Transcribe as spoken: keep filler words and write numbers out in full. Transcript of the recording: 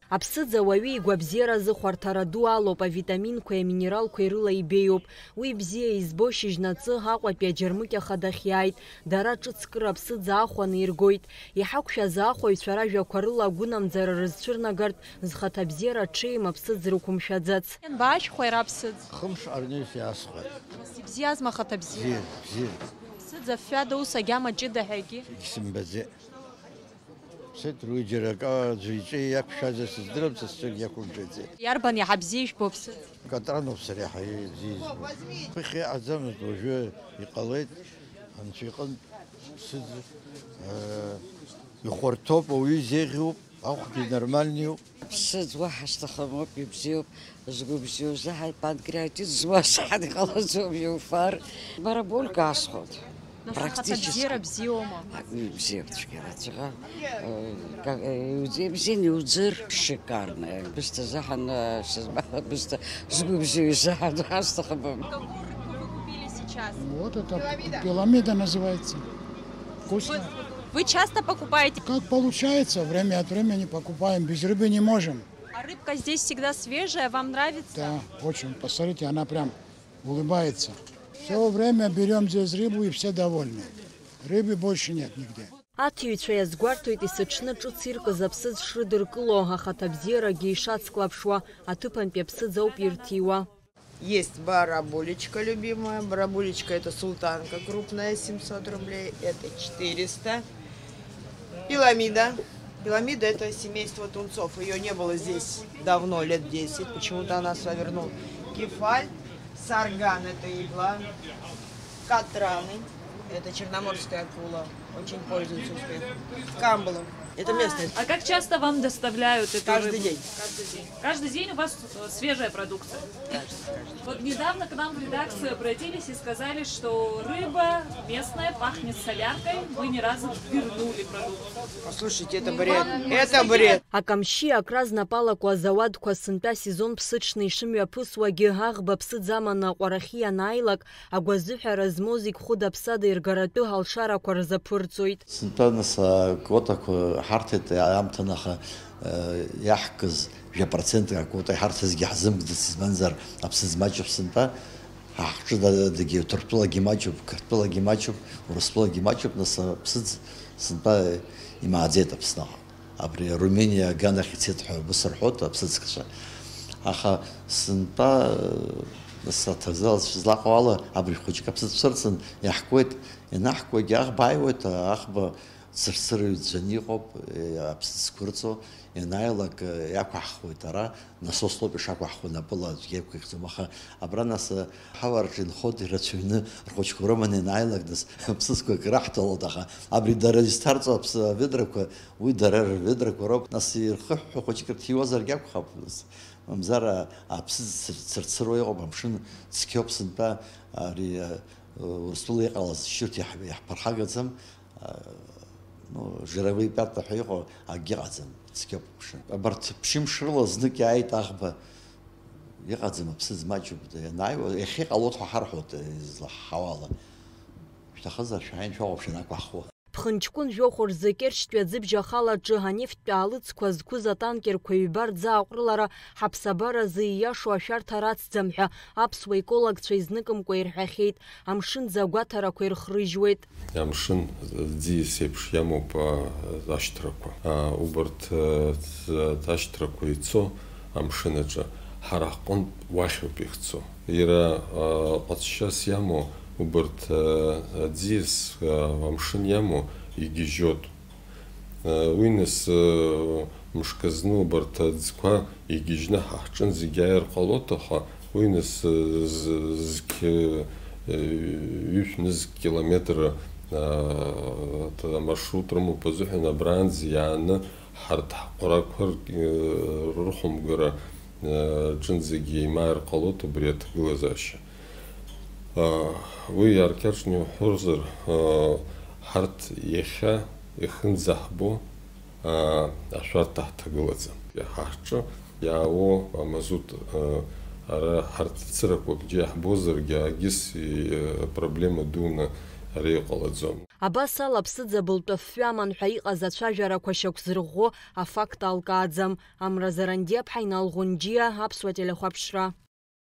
Аԥсыӡ ауаҩы игәабзиаразы хәарҭара ду алоуп, авитаминқәеи аминералқәеи рыла ибеиоуп. Уи бзиа избо шьыжьнаҵы Аҟәатәи аџьармыкьаха дахьиааит. Дара ҿыц кыр аԥсыӡ аахәаны иргоит. Иҳақәшәаз аахәаҩцәа ражәақәа рыла агәынамӡара рызцәырнагартә зхаҭабзиара ҽеим аԥсыӡ рықәымшәаӡац. Ианбаашәхәа иара аԥсыӡ? Хымш ҟарнеишь иаасхәеит. Ибзиазма ахаҭабзиара? Бзиа, бзиа. Аԥсыӡ афҩада ус агьама ҷыда ҳәагьы? Егьсымбаӡеит. Сеит, уи џьара акы аӡәы иҿы иақәшәазар сыздырам, са сҿы иақәымшәаӡеит. Иарбан иаҳа бзиа ижәбо аԥсыӡ? Катрануп сара иаҳа ибзиа избо. Ԥыхьа иҟаӡамызт, уажәы иҟалеит, анцәа иҟынтә ԥсыӡ, э, ихәарҭоуп, ауаҩы изеиӷьуп, ахәгьы нормальниуп. Ԥсыӡ уаҳа сҭахым, ауп, ибзиоуп, згәы бзиоу заҳаит, панкреатит зуа саҳан иҟалаӡом, иуфар. Бараболька асхәоит. Нас практически. Ахаҭабзиара бзиоума? А, ибзиоуп цәгьара, цәгьа. Э, ка-, э, иуӡ-, ибзиан иуӡыр, шикарно. Бысҭа заҳан, э, сызма-, бысҭа згәы бзиоу изаҳан, ҳасҭахым. Какую рыбку вы купили сейчас? Вот это пиламида называется. Вкусно. Вы часто покупаете? Как получается, время от времени покупаем, без рыбы не можем. А рыбка здесь всегда свежая, вам нравится? Да, очень. Посмотрите, она прям улыбается. Все время берем здесь рыбу, и все довольны. Рыбы больше нет нигде. Аҭиҩцәа иазгәарҭоит есыҽны ҿыц иркыз аԥсыӡ шрыдыркыло, ахаҭабзиарагьы ишацклаԥшуа, аҭыԥантәи аԥсыӡ ауп ирҭиуа. Есть барабулечка любимая. Барабулечка — это султанка крупная, семьсот рублей, это четыреста. Пиламида. Пиламида — это семейство тунцов. Ее не было здесь давно, лет десять. Почему-то она сюда вернулась. Кефаль, сарган — это игла. Катраны — это черноморская акула. Очень пользуется успехом. Камбала — это местная. А как часто вам доставляют эту рыбу? Каждый день. Каждый день? Каждый день у вас, э, свежая продукция? Каждый, каждый. Вот недавно к нам в редакцию обратились и сказали, что рыба местная, пахнет соляркой, вы ни разу вернули продукцию. Послушайте, это бред. Это бред. Акамшьи акра знапалақәа азауадқәа сынтәа сезон ԥсыҽны ишымҩаԥысуагьы, аӷба ԥсыӡ аманы аҟәарахьы ианааилак, агәазыҳәара змоу зегь хәыда-ԥсада иргаратәы алшарақәа рзаԥырҵоит. Сынтәа нас аквотақәа ҳарҭеит аамҭан, аха, э, иаҳкыз жәа процентк аквота иҳарҭазгьы ҳзымгӡац, избанзар, аԥсыӡ маҷуп сынтәа. Ҳа ҳҿы да-, дагьы Ҭырқәтәылагьы маҷуп, Қырҭтәылагьы маҷуп, Урыстәылагьы маҷуп, нас аԥсыӡ сынтәа имааӡеит Аԥсныҟа. Абри Румыниа аганахь ицеит ҳәа ус рҳәоит аԥсыӡкцәа. Аха сынтәа, э, саҭазалацәа злаҟоу ала, абри хәыҷык аԥсыӡ цәырҵын иаҳкуеит, ианаҳкуагьы аӷба ааиуеит, аӷба цырцырыҩцәаны иҟоуп, э, аԥсыӡ зқәырҵо, ианааилак, э, иақәаҳхуеит ара, насослоуп ишақәаҳхуа, напыла аӡәгьы иақәихӡом, аха абра нас, э, ҳавараҿы инхоит ирацәаҩны, рхәыҷқәа рыманы ианааилак, нас, аԥсыӡқәа акы раҳҭалоит, аха абри дара изҭарҵо аԥсы-, аведрақәа, уи дара рведрақәа роуп, нас ирхыҳәҳәо хәыҷык рҭиуазаргьы акәхап, нас, мамзар, а-, аԥсыӡ цыр-, цырцыруа иҟоуп, амшын цқьоуп сынтәа, ари, э, Урыстәыла иҟалаз шьырҭ иаҳ-, иаҳԥырхагаӡам, а, ну, жировые пятна ҳәа иҟоу акгьы ыҟаӡам, цқьоуп амшын. Абарҭ ԥшьымш рыла знык иааит аӷба, иҟаӡам, аԥсыӡ маҷуп, ианааиуа, иахьа иҟалоит ҳәа ҳарҳәоит, излаҳҳауала. Шәҭахызар, шәааин шәахәаԥш ианақәаҳхуа. Ԥхынҷкәын жәохә рзы Керчтәи аӡыбжь ахалаҿы анефттә аалыҵқәа зқәыз атанкерқәа ҩба рӡы ааҟәрылара ҳаԥсабаразы ииашоу ашәарҭа рацӡам ҳәа аԥсуа екологцәа изныкымкәа ирҳәахьеит, амшын ӡы агәаҭарақәа ирхрыжьуеит. Амшын ӡиас еиԥш иамоуп, а, ашьҭрақәа. А, убарҭ, а, ӡ-, ашьҭрақәа ицо амшын аҿы ҳара ҳҟынтә уахьоуп ихцо. Иара, а, ҟазшьас иамоу убарҭ, а, аӡиас, а, амшын иамоу игьежьуеит. А, уи нас, а, мшк азны убарҭ аӡқәа игьежьны ҳа ҳҿынӡагьы ааир ҟалоит, аха уи нас, а, з-, зқь-, а, ҩышә нызқь километр, а, т-, амаршрут рымоуп азыҳәан абранӡа иааны ҳарҭ ҳҟәрақәа р-, рыхәымгара, э, ҿынӡагьы еимааир ҟалоит убри аҭагылазаашьа. Э, уи иааркьаҿны иуҳәозар, э, ҳарҭ иахьа ихынӡаҳбо, э, ашәарҭа ҳҭагылаӡам. Ҳа ҳҿы иаауо амазут, э, ара ҳарҭ цырақәакгьы иаҳбозаргьы, агьыс, э, проблема дуны ара иҟалаӡом. Абас ала, ԥсыӡ абылтәы афҩы аман ҳәа иҟаз ацәажәарақәа шьақәзырӷәӷәо афакт алкааӡам. Амра Зарандиаԥҳа, Инал Ӷәынџьиа, Аԥсуа телехәаԥшра.